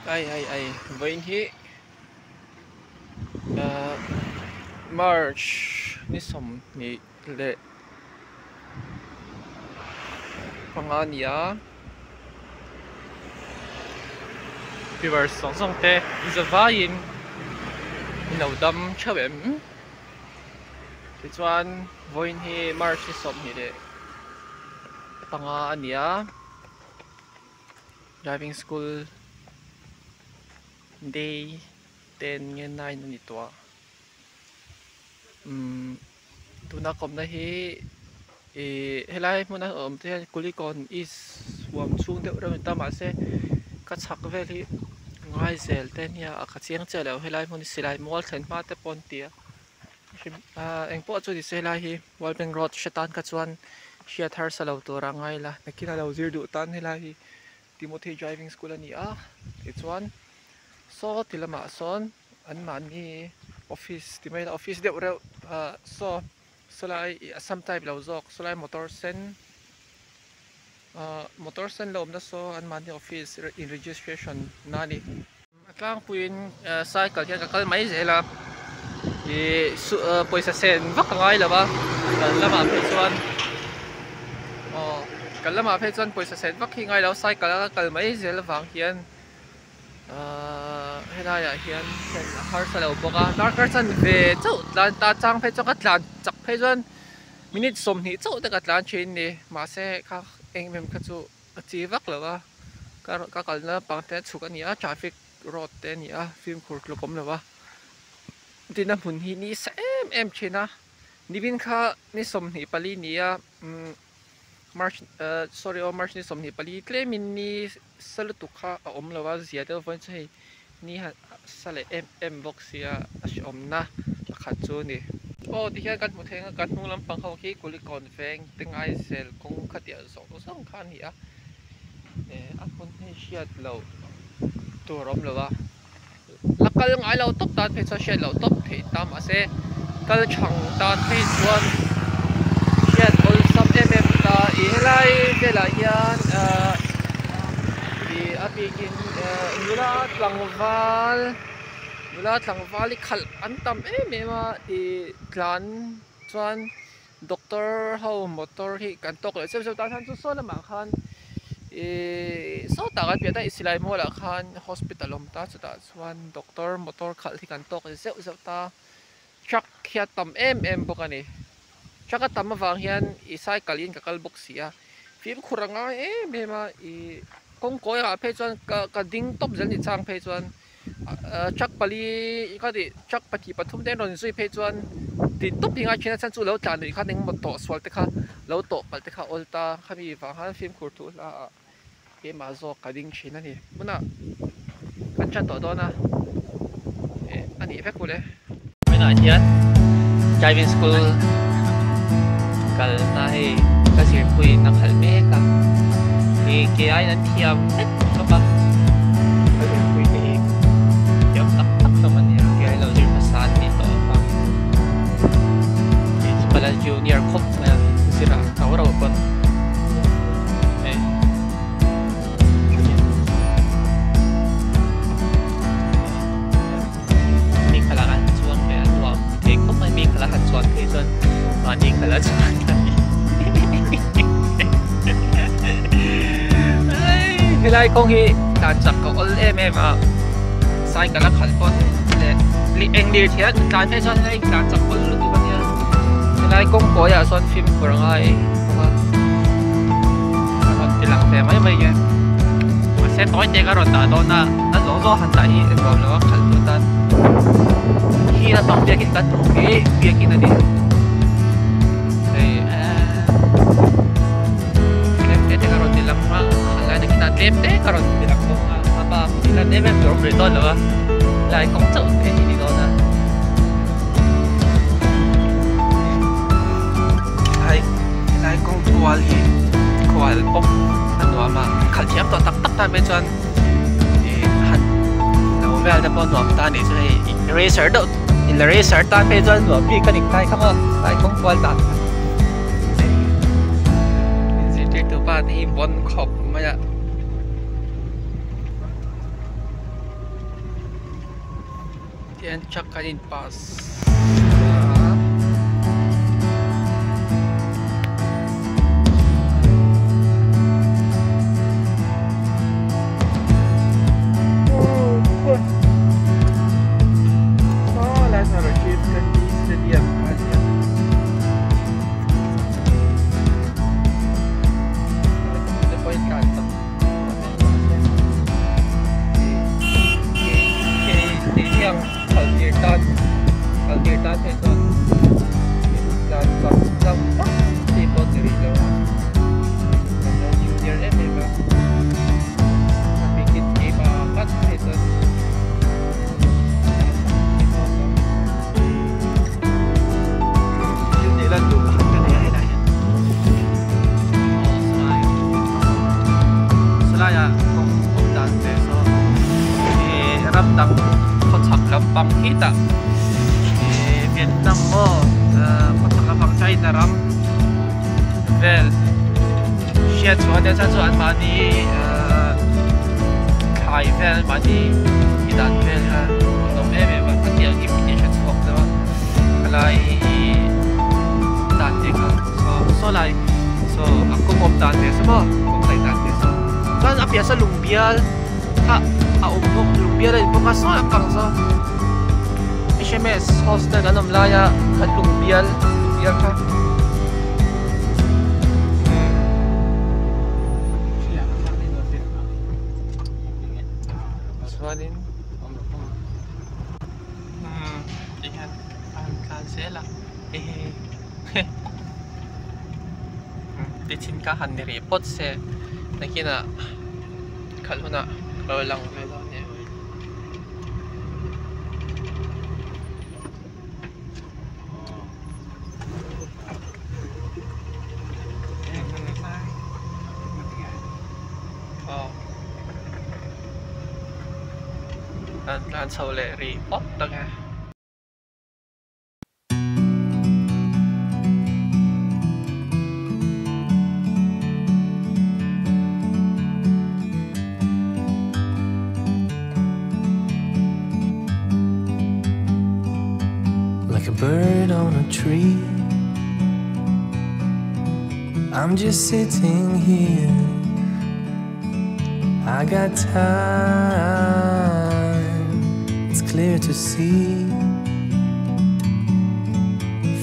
Ai ai ai vawiin hi ahh march ni sawmhnih leh panga a ni a viewers zawng zawng te zavaiin in lo dam theuh em tichuan vawiin hi march ni sawmhnih leh panga a ni a. Driving school day ten nge nine a ni tawh a umm tuna kawmna hi ihh helai hmuna awm te hian kulikawn east huam chhung deuh reuh a ni ta mahse ka chhak vel hi ngai zel te nia a ka chiang chiah lo helai hmun hi silai mual thlen hma te pawh an ti a ahh engpawh chu ni se helai hi World Bank road hre tan kha chuan hriat harsa lo tur a ngai la nakin a lo zir duh tan helai hi Timothy driving school a ni a tichuan saw ti lamah sawn an mahni office ti mai ila office deuh reuh ah saw sawlai ih assam type lo zawk sawlai motor sen ah motor sen la awmna saw an mahni office in registration na a ni. A tlangpuiin cycle hian ka kal mai zel a ih pawisa sen vak a ngai lo va kal lamah phei chuan aw kal lamah phei chuan pawisa sen vak hi ngai lo cycle a ka kal mai zel avang hian ahh helaiah hian thlen a harsa lo bawk a darkar chanve chauh tlan ta chang phei chuan ka tlan chak phei chuan minute 20 chauh te ka tlan thin a ni mahse kha eng em kha chu. A chi vak lo a ka ka kalna lampang te a chhuk a ni a traffic road te a ni a fimkhur tluk awm lo a tin a hmun hi ni sa em em thin a nimin kha ni 24 ni a umm march ah sorry aw march ni 24 tlemin ni sa lutuk kha a awm lo a zia deuh vawiin chu hei ni sa leh em em bawk sia a hreawmna pakhat chu a ni. Aw tihian kan hmu thei ang a kan hnung lampang ho khi Kulikawn veng te ngaizel kawng khatiah zawng zawng kha a ni a eh a hmun hi hriat loh tur a awm lo a la kal ngai lo tawp tan phei chuan hriat loh tawp theih ta mahse kal thang tan phei chuan hriat awlsam em em ta ih helai velah hian ahh ih a bikin eh nula tlangval nula tlangval hi khalh an tam em em a ih tlan chuan doctor ho motor hi kan tawk leh zeuh zeuh ta chuan chu saw lamah khan ihh sawtah kan piah daih silai mual ah khan hospital a awm ta chutah chuan doctor motor khalh hi kan tawk leh zeuh zeuh ta truck hi a tam em em bawk a ni truck a tam avang hian ih cycle in ka kal bawk si a fimkhur a ngai em em a ih kawng kawi ah phei chuan ka ka ding tawp zel ni chang phei chuan. Truck pali ka tih truck pahnih pathum te an rawn zui phei chuan tin tawp hi ngai thin a chhan chu lo tlan luih khan engemaw tawh sual te kha lo tawh palh te kha a awl ta khami vang khan fimkhur thu hla ah keimah zawk ka ding thin a ni hmunah kan tan tawh dawn a eh a nih vek ule. Vawiinah hian driving school kalna hei ka zirpuiin a khalh mek a ih ke aiin an thiam vek hlawm a ka zirpui te hi thiam tak tak hlawm a ni a ke aiin lo zir hmasa an nih tawh avangin kei chu ka la junior khawp mai a zir ah tho rauh pawn hei. Mi khalh ah an chuang ve a nuam thei khawp mai mi khalh a han chuan phei chuan mahni khalh a chuan a ni helai kawng hi tlan chak ka awl em em a cycle a khalh pawn leh eng lir thei a tlan phei chuan helai tlan chak awl lutuk a nia helai kawng kawi ah sawn fimkhur a ngai bawk a a rawn ti lang ve mai mai nge mahse tawi te ka rawn dah dawn a a zawng zawng han dah hi a nuam lo a khalh tur tan khi lampang biakin kan hmuh khi biakin a ni hei eee tlem te te ka rawn ti lang a a lai nakin ah tlem te ka rawn ti lang bawk a a bak hi lan em em tur a awm rih dawn lo a lai kawng chauh te hi ni dawn a Helai helai kawng kual hi khual pawp a nuam a khalh thiam tawh tak tak tan mai chuan ih han lo vel te pawh nuam ta anih chu hei racer deuh in la racer tan phei chuan nuam bik a ni tlai kha maw tlai kawng kual dan kha in zirtirtu pa te hi bawn khawp mai a. Tihian truck an in pass a. Stadium a nia. Te pawh in tlan chak Salai ah kawng awm dan te saw ih ram dang khawchhak lampang khitah ih Vietnam maw khawchhak lampang China ram vel hriat chhuah ania chuan chu anmahni thlai vel anmahni i dan vel kha a awm em em a a tiang hi min hre chhuak deuh a khalai ih dan te kha saw saw lai saw a kawng awm dan te saw maw kawng laih dan te saw chuan a piah saw lung bial kha a awm bawk lung bial a in bawk a saw lampang saw H_M_S hostel kan awm laia kan lung bial lung bial kha. Chuanin umm tihian a han tlan zel a hehe tichin ka han ni rih phawt se nakinah khalh hunah ka lo lang ve dawn nia. An tlan chho leh rih phawt tak e. Like a bird on a tree I'm just sitting here I got time It's clear to see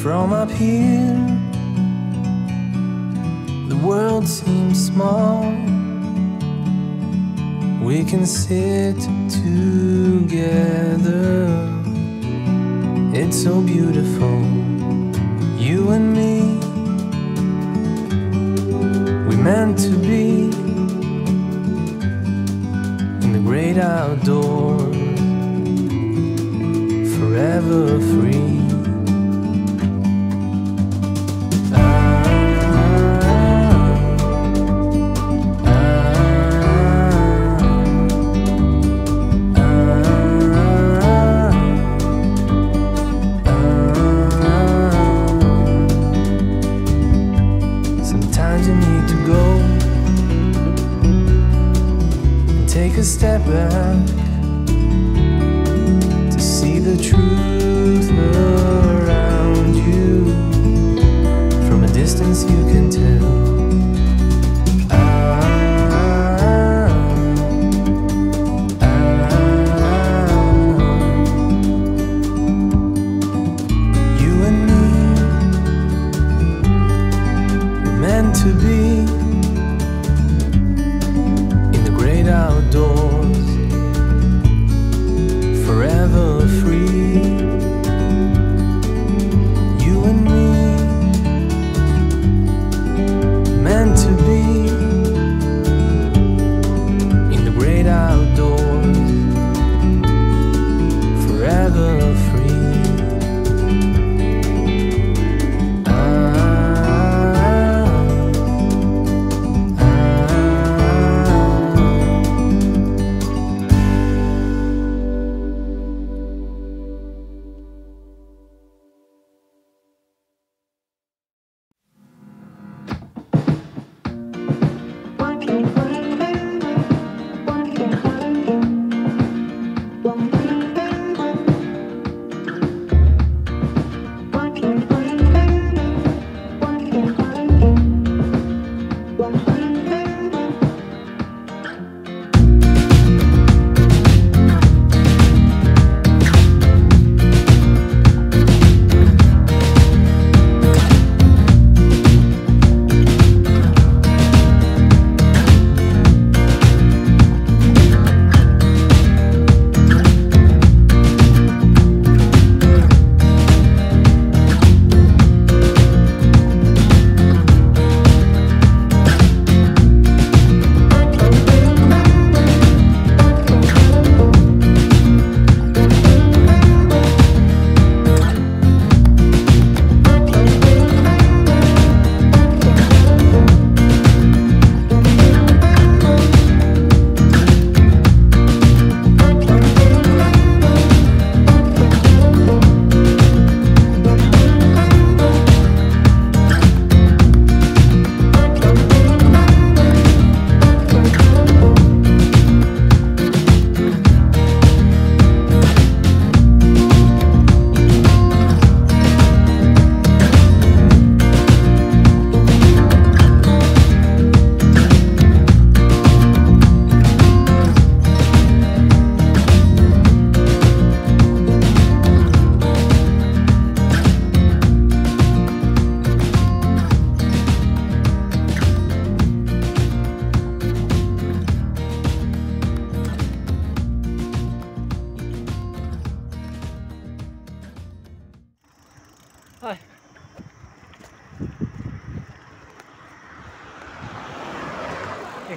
From up here The world seems small We can sit together It's so beautiful You and me We meant to be In the great outdoors Forever free Sometimes you need to go And take a step back To see the truth around you From a distance you can tell Ah, ah, You and me We're meant to be In the great outdoors Forever free You and me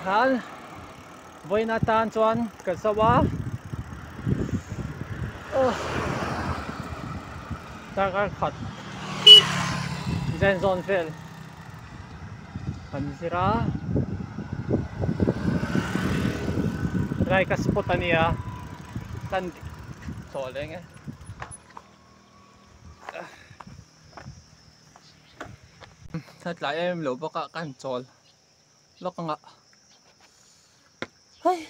Tikhan vawiin atan chuan ka zo a darkar khat zen zawn vel kan zir a helai ka spot a nia kan chaw leng e. Tlai em lo bawk a ka han chawl. Lawk anga hei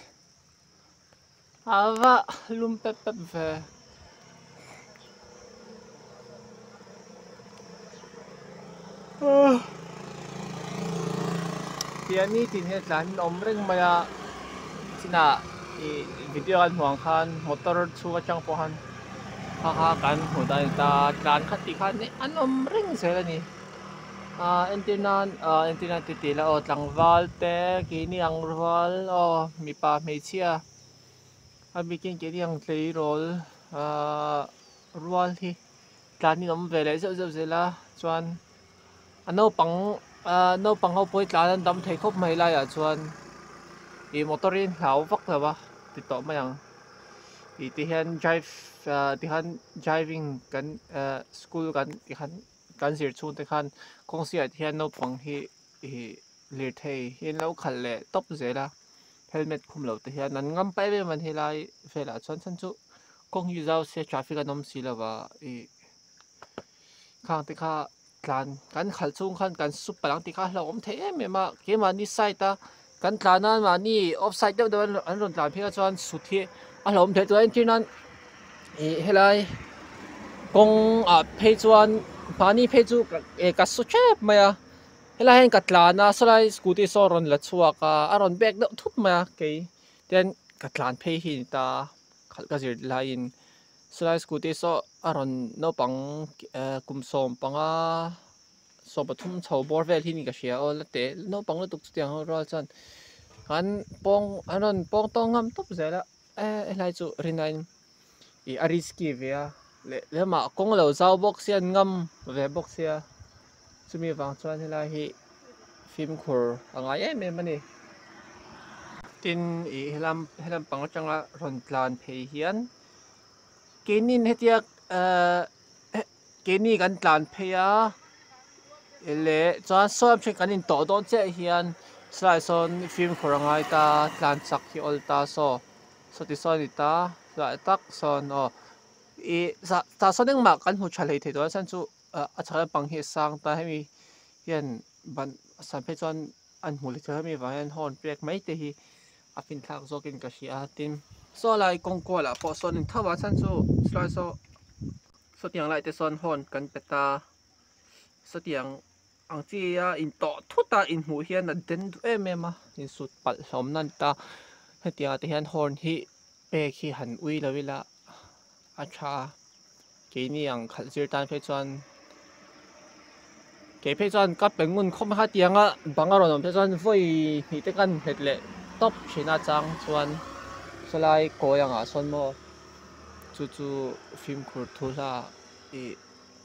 a va lum pep pep ve tiang nitin hian tlan in awm reng mai a chinah ih video an hmuh ang khan motor chhung atang pawh khan kha kha kan hmuh dan a ni ta tlan kha tih khan an awm reng zel a ni. Ahh entir nan ahh entir nan ti tih ila aw tlangval te keini ang rual aw mipa hmeichhia a bikin keini ang tleirawl ahh rual hi tlan in awm ve leh zeuh zeuh zel a chuan a naupang ahh naupang ho pawh hi tlan an dam thei khawp mai laiah chuan ih motor hi an hlau vak lo a ti tawh mai ang ih ti hian drive ahh ti khan driving kan ahh school kan ti khan. Kan zir chhung te khan kawng sirah te hian naupang hi ih lirthei hi an lo khalh leh tawp zel a helmet khum loh te hian an ngam paih em em an helai velah chuan chhan chu kawng hi zau se traffic an awm si lo va ih khang te kha tlan kan khalh chhung khan kan sup palh ang tih kha a hlauhawm thei em em a keimahni side a kan tlan a mahni off side deuh deuh an rawn tlan phei a chuan sut hi a hlauhawm thei chuan entir nan ih helai kawng ah phei chuan mahni phei chu eh ka su tep mai a helai hian ka tlan a sawlai scooty saw a rawn la chhuak a a rawn back deuh thut mai a kei ten ka tlan phei hi a ni ta khalh ka zir laiin sawlai scooty saw a rawn naupang eh kum 15. 13 chho bawr vel hi ni ka hria aw la teh naupang lutuk chutiang ho rual chuan an pawng an rawn pawng tawng ngam tawp zel a eh helai chu rinaiin ih a risky ve a leh lamah kawng lo zau bawk sia an ngam ve bawk sia chumi vang chuan helai hi fimkhur a ngai em em a ni tin ih helam helam pang atanga rawn tlan phei hian keinin hetia ehh. Keini kan tlan phei a leh chuan sawi lam then kan intawh dawn chiah hian silai sawn fimkhur a ngai ta tlan chak hi awl ta saw saw ti sawn a ni ta chulai tak sawn aw ih tah sawn engmah kan hmu tha hlei thei tawh a chhan chu a chhak lampang hi a sang ta hemi hian ban san phei chuan an hmu leh thei hemi vang hian horn pek mai te hi a finthlak zawkin ka hria a tin saw lai kawng kualah pawh sawn in tho a chhan chu silai saw. Sawtiang lai te sawn horn kan pe ta, sawtiang ang chi a intawh thut a inhmuh hian a den duh em em a, insut palh hlawm na ani ta, hetiang ah te hian horn hi pek hi han ui lo ila a tha a, keini ang khalh zir tan phei chuan kei phei chuan ka pe ngun khawp mai kha tiang a bang a rawn awm phei chuan vawi hnih te kan nghet leh tawp thin a chang chuan sawlai kawi angah sawn maw. Chu chu fimkhur thu hla ih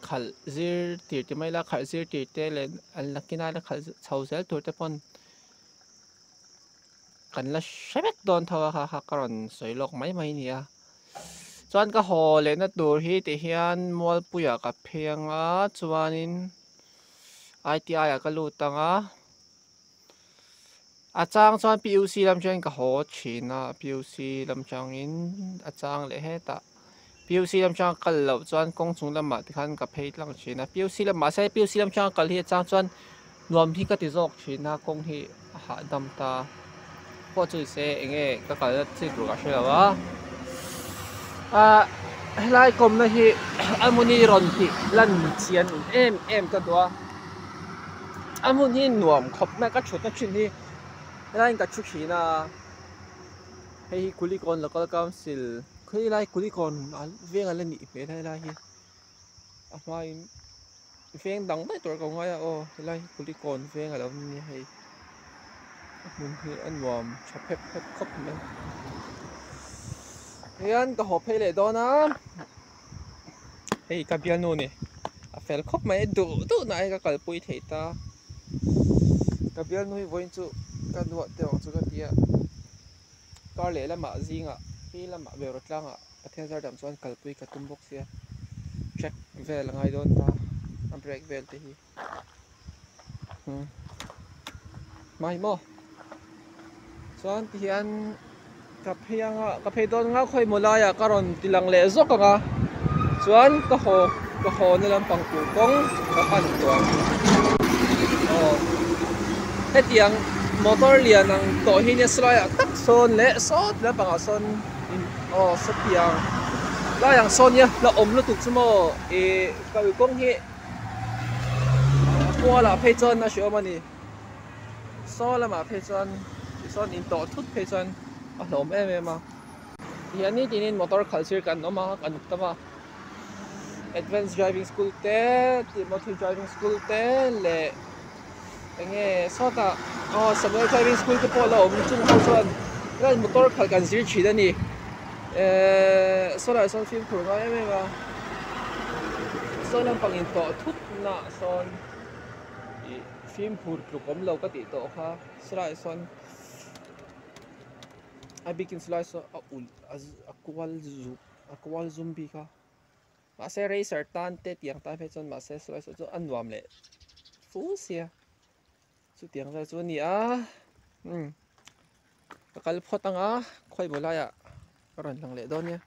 khalh zir tir ti mai ila khalh zir tir te leh an la kinai la khalh chho zel tur te pawn kan la hre vek dawn tho a kha kha ka rawn sawi lawk mai mai a ni a chuan ka haw lehna tur hi ti hian mualpuiah ka phei anga chuanin I_T_I ah ka lut ang a. A chang chuan PUC lam chuan ka haw thin a PUC lam changin a chang leh hetah PUC lam chang kal loh chuan kawng chung lamah te khan ka phei tlang thin a PUC lam mahse PUC lam chang kal hi a chang chuan nuam hi ka ti zawk thin a kawng hi a hahdam ta pawh chu nise eng nge ka kalna chi tur ka hre lo a ah helai kawmna hi a hmuni rawn tih lan chian em em ka duh a. A hmun hi nuam khawp mai ka thutna thin hi helaiin ka thu thin a hei hi Kulikawn local council khawilai Kulikawn veng ala nih hmel helai hi a hmain veng dang daih tur ka ngai a aw helai hi Kulikawn veng alo ni a hei a hmun hi a nuam tha phep phep khawp mai hian ka haw phei leh dawn a. Hei ka bialnu ni a fel khawp mai duh duh na hi ka kalpui thei ta ka bialnu hi vawiin chu Ka duah teh ang chu ka ti a, kar leh lamah zingah hi lamah bawrh tlangah Pathian zar dam chuan kalpui ka tum bawk sia, check vel a ngai dawn ta a brake vel te hi umm mai maw chuan ti hian ka phei anga ka phei dawn nga khawi maw laiah ka rawn ti lang leh zawk ang a chuan ka haw ka haw na lampang tur kawng ka pan tawh ang aw hetiang motor lian ang tawh hi nia silaiah tak sawn leh sawt lampangah sawn in aw sawtiang lai ang sawn nia la awm lutuk chu maw ih kalkawng hi a kualah phei chuan a hreawm a ni. Saw lamah phei chuan tisawn intawh thut phei chuan a hlawm em em a. Tihian nitinin motor khalh sir kan awm a, kan tam a. Advance driving school te, Timothy driving school te leh enge sawtah aw Samuel driving school te pawh a la awm chung ho chuan helai motor khalh kan zir thin a ni. Ehh sawlaiah sawn fimkhur ngai em em a, saw lampang intawh thut naah sawn. Ih fimkhur tluk awm lo ka tih tawh kha silai sawn a bikin silai sawn a ulh a kual zuk a kual zum bik a mahse racer tan te tiang tan phei chuan mahse silai sawn chu a nuam leh fu sia chutiang vel chu a ni a umm ka kal phawt ang a khawi maw laiah ka rawn lang leh dawn nia.